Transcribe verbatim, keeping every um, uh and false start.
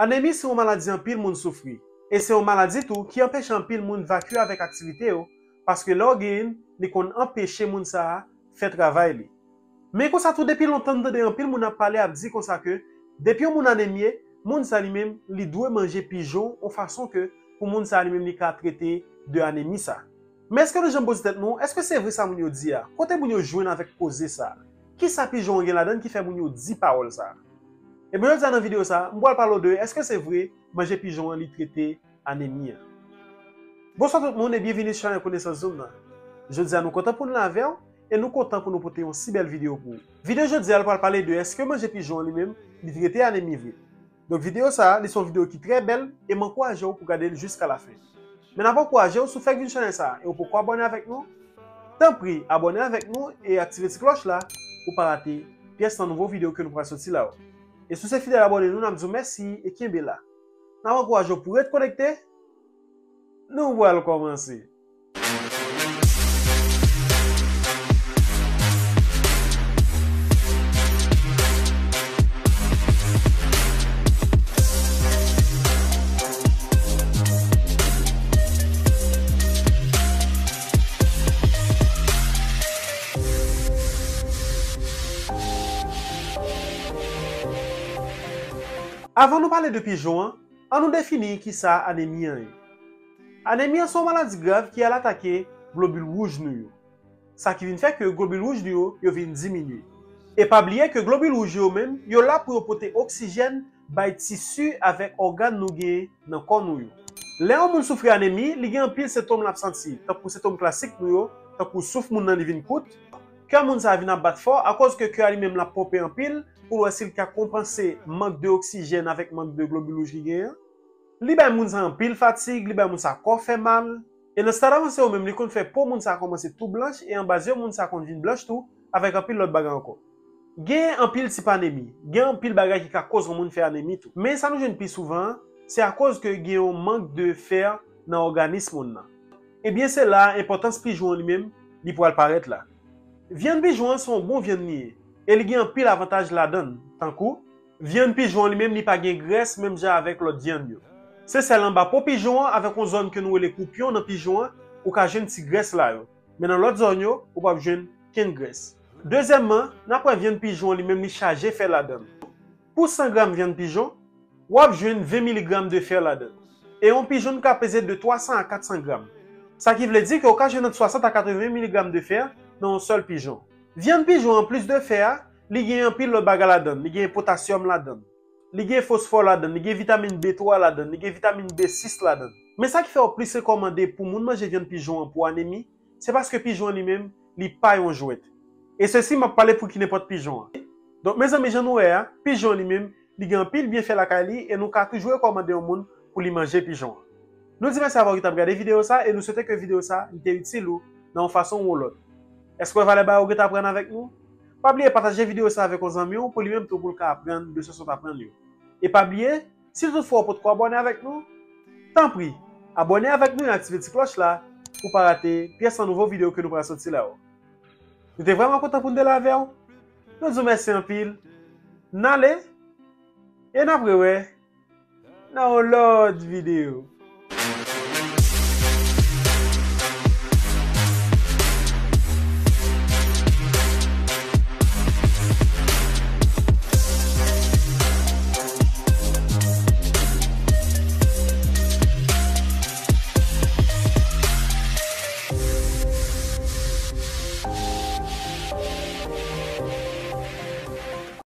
Anemi se yon maladi anpil moun soufri, e se yon maladi tou ki anpeche anpil moun vakye avèk aktivite yo, paske lè w genyen l, li konn anpeche moun sa a fè travay li. Men konsa tou, depi lontan n tande anpil moun ap pale, ap di konsa ke depi yon moun anemye, moun sa li menm, li dwe manje pijon yon fason ke pou moun sa li menm li ka trete de anemi sa. Men èske nou janm poze tèt nou, èske se vre sa moun yo di a? Kote moun yo jwenn avèk koze sa? Kisa pijon an gen ladan l ki fè moun yo di pawòl sa? Ebyen jodi a nan videyo sa, m pral pale w de èske se vre manje pijon an li trete anemi an. Bonswa tout moun e byenvini sou chanèl Konesans Zoom nan. Jodi a nou kontan pou n la avè w e nou kontan pou nou pote yon si bèl videyo pou ou. Videyo jodi a l pral pale de èske manje pijon an li menm li trete anemi vre. Donk videyo sa a, li se yon videyo ki trè bèl e m ankouraje w pou gade l jiska lafen. Men n ap ankouraje w, si w fèk vin chanèl sa a e w poko abòne avèk nou, tanpri abòne avèk nou e aktive ti klòch la pou w pa rate pyès nan nouvo videyo ke nou pral soti la yo. E si w se fidèl abòne nou, n ap di w mèsi e kenbe la. N ap ankouraje w pou w ret konekte. Nou pral kòmanse. Avan nou pale de pijon an, an nou defini kisa anemi an ye. Anemi an se yon maladi grav ki al atake globil wouj nou yo. Sa ki vin fè ke globil wouj nou yo, yo vin diminye. E pa bliye ke globil wouj yo menm, yo la pou yo pote oksijèn bay tisi avèk ògàn nou genyen nan kò nou yo. Lè yon moun soufri anemi, li gen anpil sentòm l ap santi, tankou sentòm klasik nou yo, tankou souf moun nan li vin kout, kè moun sa a vin ap bat fò, akoz ke kè a li menm l ap ponpe anpil, pou l wè si l ka konpanse mank de oksijèn avèk mank de globil wouj li genyen an. Li bay moun sa anpil fatig, li bay moun sa kò fè mal. E nan stad avanse yo menm, li konn fè po moun sa kòmanse tou blanch e anba zye moun sa konn vin blanch tou, avèk anpil lòt bagay ankò. Gen anpil tip anemi, gen anpil bagay ki ka koz yon moun fè anemi tou. Men sa nou jwenn pi souvan an, se akoz ke gen yon mank de fè nan òganis moun nan. Ebyen se la a enpòtans pijon an li menm, li pral parèt la. Vyann pijon an se yon bon vyann li ye, e li gen anpil avantaj ladan l, tankou, vyann pijon an li menm li pa gen grès menm jan avèk lòt vyann yo. Se sèl anba po pijon an avèk yon zòn ke nou rele koupyon nan pijon an, ou ka jwenn ti grès la yo. Men nan lòt zòn yo, ou p ap jwenn kenn grès. Dezyèmman, n ap wè vyann pijon an li menm li chaje fè ladan l. Pou san gram vyann pijon, w ap jwenn ven miligram de fè ladan l. E yon pijon ka peze de twa san a kat san gram. Sa ki vle di ke w ka jwenn ant swasant a katreven miligram de fè nan yon sèl pijon. Vyann pijon an plis de fè a, li gen anpil lòt bagay ladan l. Li gen potasyòm ladan l. Li gen fosfò ladan l. Li gen vitamin B twa ladan l. Li gen vitamin B sis ladan l. Men sa ki fè yo plis rekòmande pou moun manje vyann pijon an pou anemi, se paske pijon an li menm, li pa yon jwèt. E sesi m ap pale pou ki nenpòt pijon an. Donk mezanmi, jan nou wè a, pijon an li menm, li gen anpil byenfè lakay li e nou ka toujou rekòmande yon moun pou li manje pijon an. Nou di mèsi avè w ki t ap gade videyo sa e nou swete ke videyo sa li te itil ou nan yon fason ou yon lòt. Èske w wè valè bagay ou gentan aprann avèk nou? Pa bliye pataje videyo sa avèk yon zanmi w pou li menm tou pou l ka aprann de sa w sot aprann yo. E pa bliye, si toutfwa w potko abòne avèk nou, tanpri, abòne avèk nou e aktive ti klòch la pou w pa rate pyès nan nouvo videyo ke nou pral soti la yo. Nou te vrèman kontan pou n te la avè w. Nou di w mèsi anpil. N ale e n ap rewè nan yon lòt videyo.